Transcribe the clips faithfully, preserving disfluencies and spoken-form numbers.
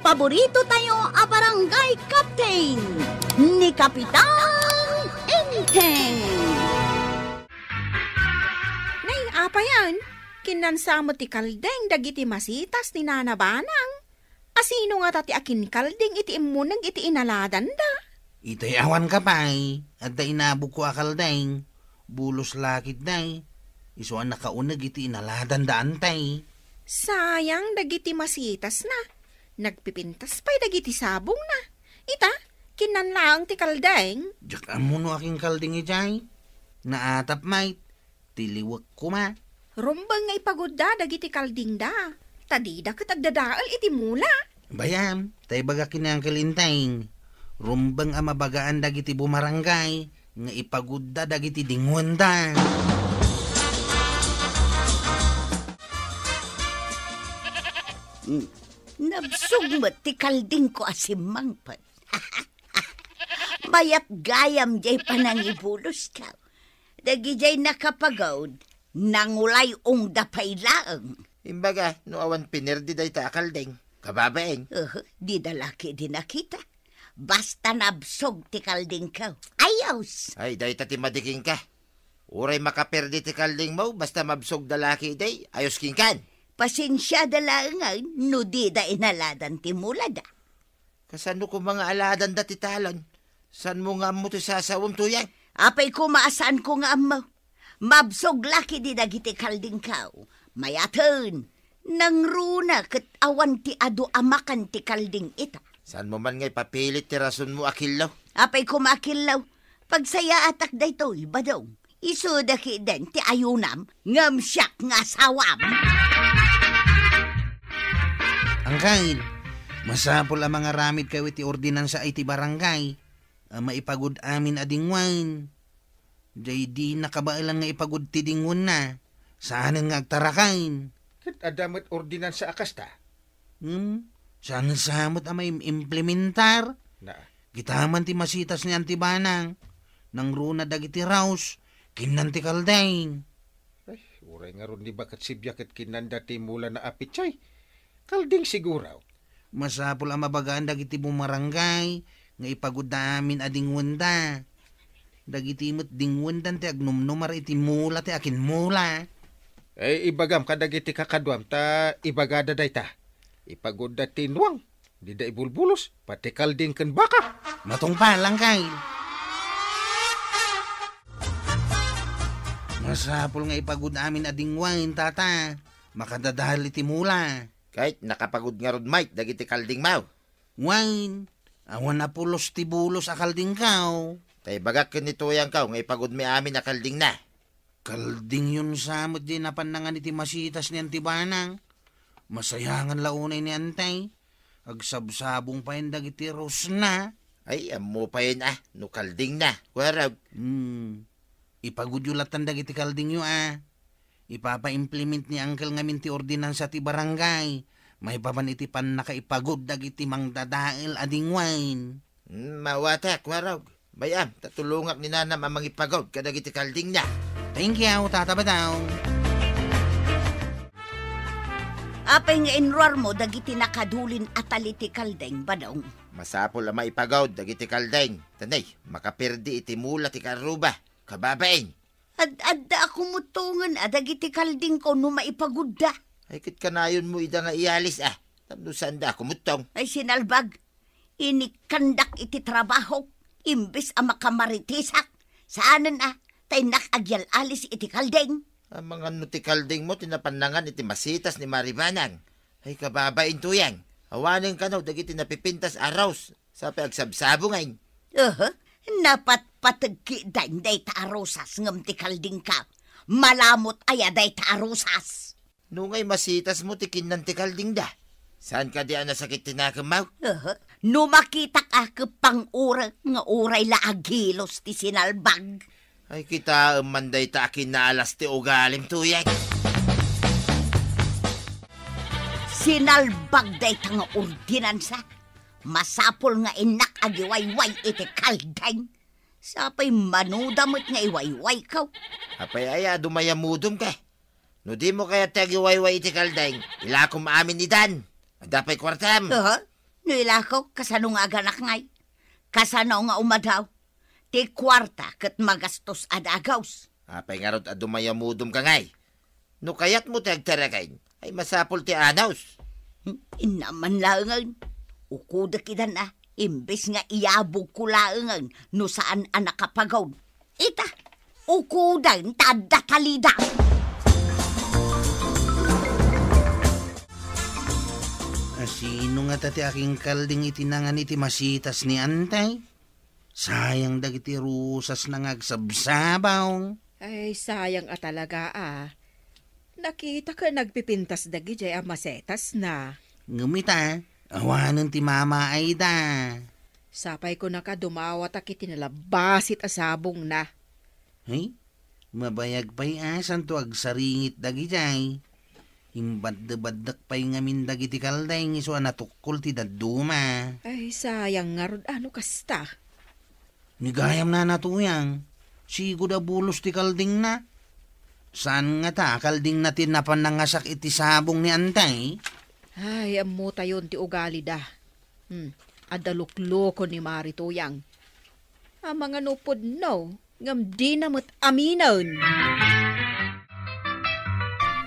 Paborito tayo a barangay captain, ni Kapitan Enteng. Nay, apay a? Kinnansa met ti kaldeng dagiti masitas ni Nana Banang. Asino ngata ti akinkalding iti immuneg iti inaladanda? Itay awan ka pay, adda inabogko a kaldeng. Bulos la ketdi. Isu a nakauneg iti inaladanda, antay. Sayang dagiti masitasna. Nagpipintas pay dagiti sabongna. Ita, kinnan laeng ti kaldeng. Diak ammo no akinkalding idiay. Naatap met ti liwek koma. Rumbeng nga ipagudda dagiti kaldingda, ta dida ket agdadael iti mula. Bay-am, ta ibaga ken ni Uncle Enteng. Rumbeng a mabagaan dagiti bumarangay nga ipagudda dagiti dingwenda. Hmm. Nabsog met ti kaldingko a simmangpet. Mayat gayam diay panangibulosko. Dagidiay nakapagawd, nangulay-ongda pay laeng. Imbaga, no awan pinerdi dayta a kalding, kababain. Uh, dida la ketdi nakita. Basta nabsog ti kaldingko. Ayos! Ay, dayta ti madi kenka. Uray makaperdi ti kaldingmo, basta mabsogda la ketdi, ayos kenka. Pasensiada laeng no dida inaladan ti mulada. Kasano koma nga aladanda ti talon? Saanmo nga ammo ti sasawem, Tuyang? Apay koma a saanko nga ammo? Mabsog la ketdi dagiti kaldingko. Mayaten, nangruna ket awan ti adu a makan ti kalding ita. Saanmo man nga ipapilit ti rasonmo a kello? Apay koma a kello? Pagsayaatak daytoy, Badong. Isuda ketdin ti ayunam, ngem siak nga asawam. Angkel, masapul a mangaramidkayo iti ordinansa iti barangay a maipagud amin a dingwen. Jay di nakabaelan nga ipagud ti dingwenna, saanen nga agtaraken. Ket adda met ordinansa a kasta? Hmm, saan sa met a maim-implementar? Na. Kita man ti masitas ni Auntie Banang, nangruna dagiti raos, kinnan ti kalding. Ay, uray ngarud ni baket sibya ket kinnanda ti mulana a petsoy. Kalding siguro. Masapul a mabagaan dagiti bumarangay nga ipagudda amin a dingwenda. Dagiti met dingwendan ti agnumnumar iti mula ti akinmula. Ay, ibagam kadagiti kakaduam ta ibagada dayta. Ipagudda ti nuang, dida ibulbulos, pati kalding ken baka. Matungpal, Angkel. Masapul nga ipagud amin a dingwen, tata. Makadadael iti mula. Ket nakapagud ngarud met dagiti kaldingmo. Wen, awan a pulos ti bulos a kaldingko. Ta ibagak ken ni Tuyangko nga ipagudmi amin a kaldingna. Kaldingyon sa met diay napannangan iti masitas ni Auntie Banang. Masayangan la unay ni Auntie. Agsabsabong payen dagiti raosna. Ay, ammo payen a, no kaldingna, Kua Rog. Hmm. Ipagudyo latan dagiti kaldingyo a. Ipapa-implement ni Uncle ngamin ti ordinansa ti barangay maipapan iti pannakaipagud dagiti mangdadael a dingwen. Hmm, mawata, Kua Rog. Bay-am, ta tulongak ni Nanam a mangipagud kadagiti kaldingna. Thank you, Tata Badong. Apay nga inruarmo dagiti nakadulin a tali ti kalding, Badong? Masapul a maipagud dagiti kalding. Tanay, makaperdi iti mula ti karruba. Kababain. Ad-adda a kumutongen a dagiti kaldingko no maipagudda. Ay, ket kanayonmo ida nga iyalis a. Tapno saanda a kumutong. Ay, sinalbag. Inikkandak iti trabahok, imbes a makamaritisak. Saanen a, ta innak agyal-alis iti kalding. Amangan no ti kaldingmo ti napannangan iti masitas ni Maribanang. Ay, kababain, Tuyang. Awanen kano dagiti napipintas a raos. Sapay agsabsabong ngay. Aha, napatpateg ketdin dayta a rosas ngem ti kaldingko. Malamut aya dayta a rosas? Nungay masitasmo ti kinnan ti kaldingda. Saan kadi a nasakit ti nakemmo? Aha, no makitak a ket pang-urek nga uray la agilos ti sinalbag. Ay, kitaem man dayta a kinaalas ti ugalim, Tuyang. Sinalbag dayta nga ordinansa. Masapul nga innak agiwayway iti kalding. Sapay manuda met nga iwaywayko. Apay aya, dumayamudom ka. No dimo kayat ti agiwayway iti kalding, ilakom amin idan. Adda pay kuartam. Aha. No ilako, kasano nga aganak ngay? Kasano nga umadaw? Ti kuarta ket magastos a dagus. Apay ngarud a dumayamudom ka ngay? No kayatmo ti agtaraken, ay masapul ti anos. Hmm, innaman laengen. Ukudek idan a, imbes nga iyabogko laengen no saan a nakapagod. Ita, ukudan ta adda talida. A, sino ngata ti akingkalding iti nangan iti masitas ni Antay? Sayang dagiti rosasna nga agsabsabaw. Ay, sayang a talaga a. Nakitak a nagpipintas dagidiay a masetasna. Ngem ita, awanen ti mamaayda. Sapay ko naka dumawatak iti nalabasit a sabongna. Ay, mabayag pay a santo agsaringit dagidiay. Imbaddebaddek pay ngamin dagiti kalding isu a natukkol ti dadduma. Ay, sayang ngarud a no kasta. Ni gayam, Nana Tuyang, sigud a bulos ti kaldingna. Saan ngata a kaldingna ti napan nangasak iti sabong ni Antay? Ay, ammotayon ti ugalida. Hmm, adda lukloko ni Mari Tuyang. Amangan no pudno, ngem dina met aminen.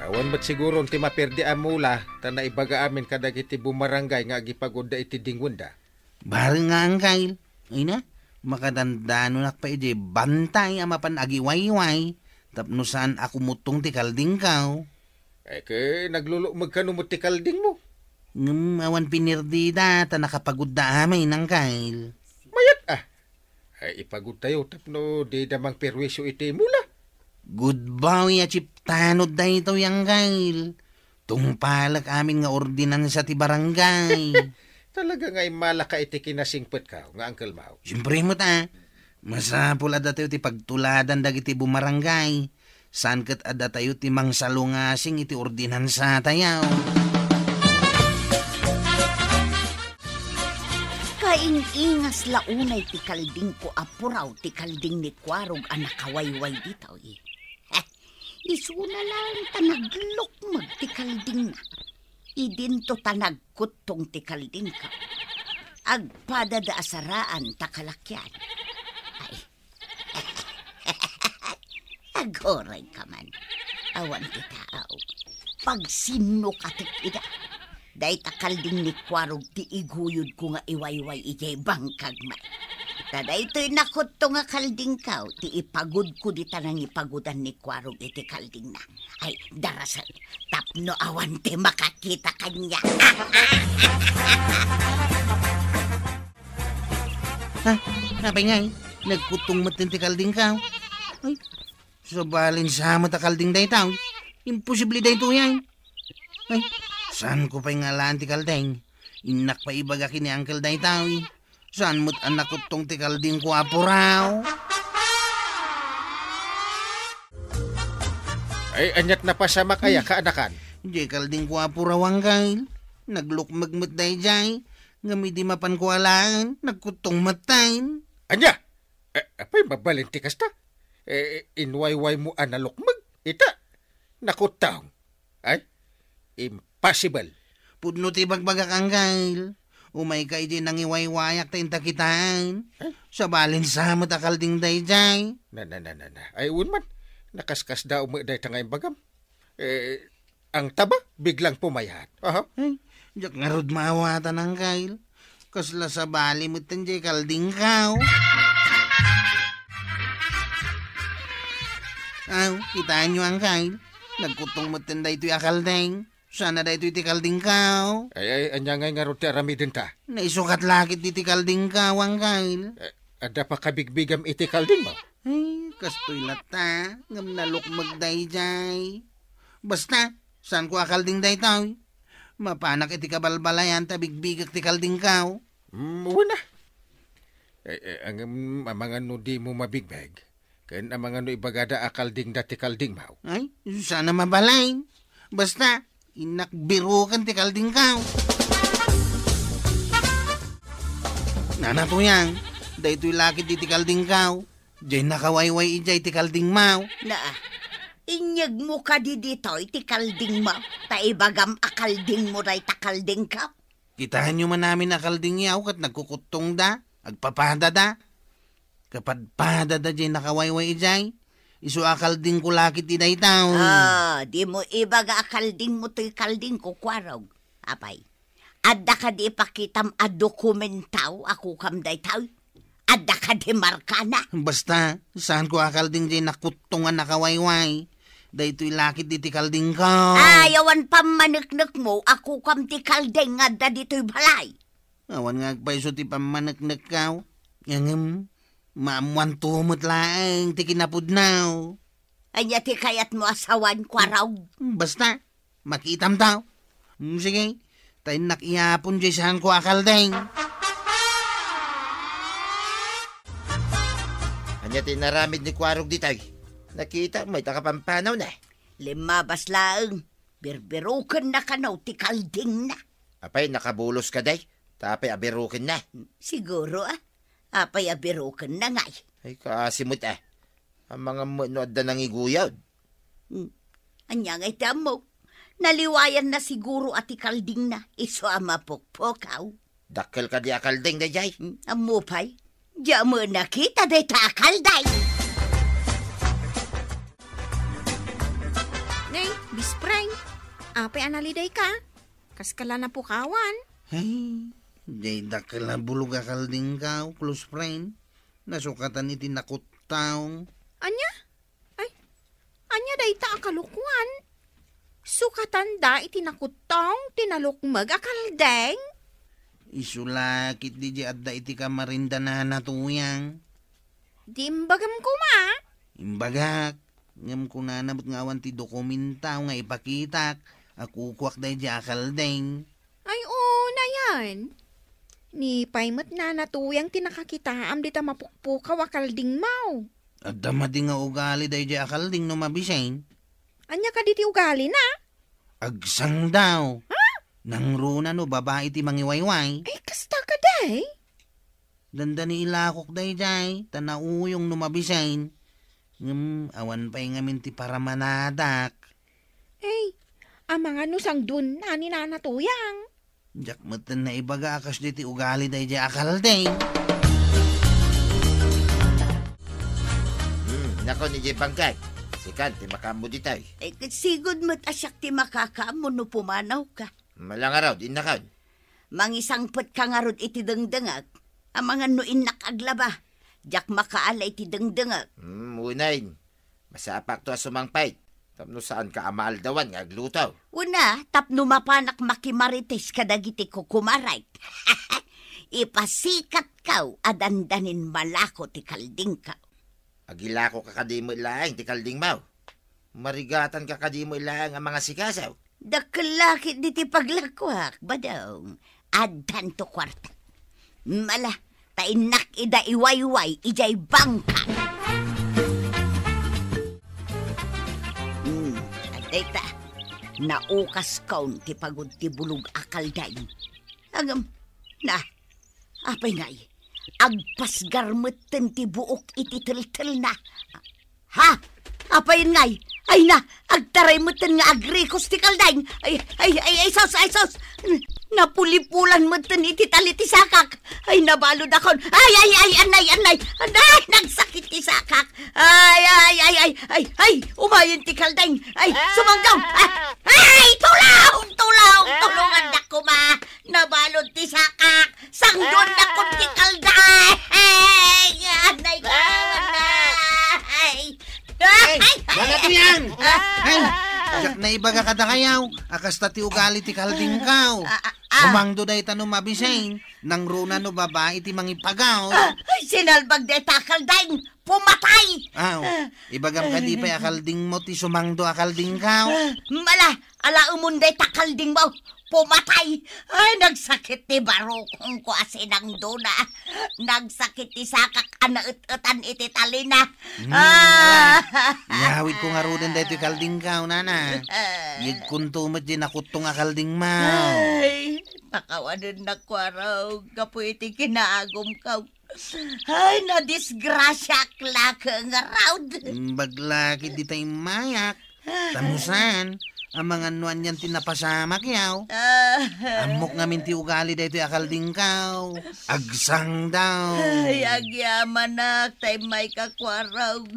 Awan met siguron ti maperdi a mula, ta naibaga amin kadagiti bumarangay nga agipagudda iti dingwenda. Bareng nga, Angkel. Ay na, makadandanonak pay idiay bantay a mapan agiwayway tapno saan a kumuttong ti kaldingko. Ay, ket naglulukmeg kano met ti kaldingmo? Ngem awan pinirdida ta nakapagudda amin, Angkel. Mayat a. Ay, ipagudtayo tapno dida mangperwisyo iti mula. Goodbye a chiptanod daytoy, Angkel. Tungpalek amin nga ordinansa ti barangay. Talaga nga immalaka iti kinasingpetko nga Uncle Mau. Siempre met a, masapul a datayo ti pagtuladan dagiti bumarangay. Saan ket a datayo ti mangsalungasing iti ordinansatayo. Kaing-ingas la unay ti kaldingko a puraw ti kalding ni Kuarog a nakawayway ditoy. Isuna laeng ta naglukmeg ti kaldingna. Idinto ta nagkuttong ti kaldingko. Agpadada a saraan ta kalakian. Ay. Aguray ka man. Awan ti tao. Pagsinno ka ket ida. Dayta kalding ni Kuarog ti iguyodko nga iwayway idiay bangkag met. Ta daytoy nakutto nga kaldingko ti ipagudko dita nangipagudan ni Kuarog iti kaldingna. Ay, darasen, tapno awan ti makakita kaniak. Ha? Apay ngay? Nagkuttong metten ti kaldingko. Ay, sabalin sa met a kalding dayta. Imposible daytoy ay. Ay, saanko pay nga alaan ti kalding? Innak pay ibaga ken ni Uncle daytoy. Saan met a nakuttong ti kaldingko a puraw? Ay, ania't napasamak aya, kaanakan? Diay kaldingko a puraw, Uncle. Naglukmeg met daydiay. Ngem idi mapanko alaen, nagkuttong metten. Ania? Eh, apay mabalin ti kasta? Eh, inwaywaymo a nalukmeg? Ita, nakuttong. Ay, impossible. Pudno ti ibagbagak, Uncle. Umayka idiay nangiwaywayak ta inta kitaen. Eh? Sabalin sa met a kalding daydiay. Na, na, na, na, na. Ay, wen man. Nakaskasdaaw met dayta nga imbagam. Eh, ang taba, biglang pumayat. Aha. Ay, diak ngarud maawatan, Uncle. Kasla sabali metten diay kaldingko. Aw, kitaenyo, Uncle. Nagkuttong metten daytoy a kalding. Saan a daytoy ti kaldingko? Ay, ay, ania ngay ngarud ti aramidenta? Naisukat la ketdi ti kaldingko, Uncle. Eh, adda pakabigbigam iti kaldingmo? Ay, kastoy latta, ngem nalukmeg daydiay. Basta, saanko a kalding daytoy. Mapanak iti kabalbalayan ta bigbigek ti kaldingko. Mm, wen a. Eh, eh, ngem amangan no dimo mabigbeg. Ken amangan no ibagada a kaldingda ti kaldingmo. Ay, saan a mabalin. Basta, innak biroken ti kaldingko. Nana Tuyang, daytoy la ketdi ti kaldingko. Diay nakawayway idiay ti kaldingmo. Naa, inyegmo kadi ditoy ti kaldingmo, ta ibagam a kaldingmo dayta kaldingko. Kitaenyo man amin a kaldingyaw ket nagkukuttongda, agpapadada. Kapadpadada jay nakawayway idiay. Isu a kaldingko la ketdi dayta. Ah, dimo ibaga a kaldingmo toy kaldingko, Kuarog. Apay, adda kadi ipakitam a dokumentaw a kukam dayta? Adda kadi markana? Basta, saanko a kalding jay nakuttong a nakawayway. Daytoy la ketdi ti kaldingko. Ay, awan pammaneknekmo a kukam ti kalding nga adda ditoy balay. Awan nga agpayso ti pammaneknekko. Ngem, maammoanto met laeng ti kinapudno. Ania ti kayatmo a sawan, Kuarog? Basta, makitamto. Mm, sige, ta innak iyapon jay saanko a kalding. Ania ti inaramid ni Kuarog ditoy? Nakita mo ita kapampanaw na. Limmabas laeng. Birbirokenna kano ti kaldingna. Apay, nakabulos kadi? Ta apay a birokenna? Siguro, ah. Apay a birokenna ngay? Ay, kaasi met, ah. Amangan met no adda nangiguyod. Hmm. Ania ngay ti ammok? Naliwayanna siguro a ti kaldingna, isu a mapukpukaw. Dakkel kadi a kalding daydiay? Hmm, ammo pay? Diak met nakita dayta a kalding. Nay, Bispray, apay a nalidayka? Kaska la napukawan? Ay, diay dakkel a bulog a kaldingko, close friend. Nasukatan iti nakuttong. Ania? Ay, ania dayta a kalokuan? Sukatanda iti nakuttong ti nalukmeg a kalding? Isu la ketdi diay adda iti kamarinda Nana Tuyang. Di imbagam koma? Imbagak, ngem kunana met nga awan ti dokumentaw nga ipakitak a kukuak daydiay a kalding. Ay, oo, nayan. Ni pay met Nana Tuyang ti nakakitaam dita mapukpukaw a kaldingmo. Adda madi nga ugali daydiay a kalding no mabisin. Ania kadi ti ugalina? Agsangdaw. Ha? Nangruna no babai ti mangiwayway. Ay, kasta kadi? Dandani ilakok daydiay, ta nauyong no mabisin. Ngem awan pay ngamin ti paramanadak. Ay, amangan no sangduenna ni Nana Tuyang. Diak metten naibaga a kasdi ti ugali daydiay a kalding. Hmm, nako ni Jay Bangkag. Sikan ti makaammo ditoy. Ay, ket sigud met a siak ti makakaammo no pumanawka. Malangarod, innakon. Mangisangpetka ngarud iti dengdengek. Amangan no innak aglaba. Diak makaala iti dengdengek. Hmm, unayen. Masapakto a sumangpet tapno saanka a maaldawan nga agluto. Una, tapno mapanak makimarites kadagiti kukumarek. Ipasikatko a dandanin malako ti kaldingko. Agilako ka kadi met laeng ti kaldingmo? Marigatan ka kadi met laeng a mangasikaso? Dakkel la ketdi ti paglakoak, Badong. Addanto kuarta. Mala, ta innak ida iwayway idiay bangka. Hmm, adda ita. Naukaskon ti pagud ti bulog a kalding. Ngem, na, apay ngay, agpasgar metten ti buok iti teltelna. Ha? Apay ngay? Ay na, agtaray metten nga agrikos ti kalding. Ay, ay, ay, ay, sus, ay, sus. N-, napulipulan metten iti tali ti sakak. Ay, nabaludakon. Ay, ay, ay, anay, anay. Anay, nagsakit ti sakak. Ay, ay, ay, ay, ay, ay, umayen ti kalding. Ay, sumanggaw. Ah, ay, tulong, tulong, tulongandak koma. Nabalud ti sakak. Sangduennak ti kalding. Ay, anay ko, anay. Ay, Nana Tuyang! Ay, diak naibaga kadakayo a kasta ti ugali ti kaldingko. Ah, ah, ah. Sumangdo dayta no mabisin, nangruna no babai ti mangipagaw. Ah, ay, sinalbag dayta a kalding. Pumatay! Aw, ibagam kadi pay a kaldingmo ti sumangdo a kaldingko. Ah, mala, alaemon dayta kaldingmo. Pumatay! Ay, nagsakit ti barukongko a sinangdona. Nagsakit ti sakak a naet-etan iti talina. Hmm, ah. Iyawidko ngaruden daytoy kaldingko, nana. Yegkonto met diay nakuttong a kaldingmo. Ay, pakawanennak, Kuarog, gapu iti kinaagumko. Ay, nadisgrasiaak la ket ngarud. Imbag la ketdi ta immayak. Ta no saan, Amangan no anian ti napasamak, yaw. Ah. Ammok ngamin ti ugali daytoy a kaldingkaw. Agsangdaw. Ay, agyamanak, tay may kakuarog.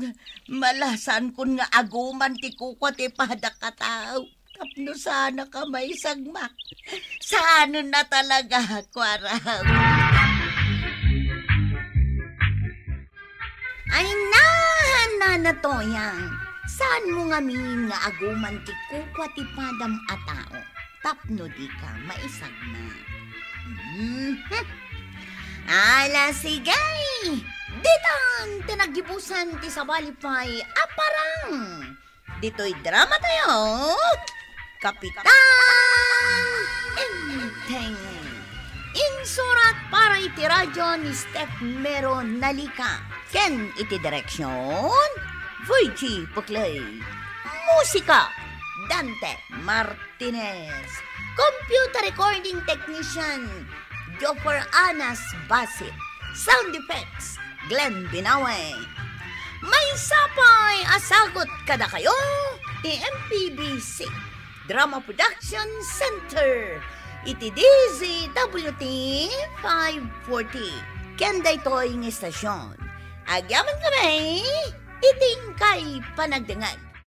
Malasankon nga aguman ti kukua ti padak a tao. Tapno saan a ka maisagmak. Saan na talaga, kuarog. Ay, nahan, Nana Toyang. Saan mo ngamin nga aguman ti kukua ti padam a tao? Tapno di ka maisagmak. Mhm. Ala, sige. Ditan ti naggibusan ti sabali pay a parang. Ditoy drama tayo, Kapitan Enteng. Insurat para iti radyo ni Steph Mero Nalica. Ken iti direksyon, Virgie Puclay. Musika, Dante Martinez. Computer recording technician, Joffer Anas Basit. Sound effects, Glenn Binawe. Maysa pay a sagut kadakayo ti M P B C Drama Production Center iti D Z W T five forty. Ken daytoy nga istasyon, agyaman kami iti inkay panagdengngeg.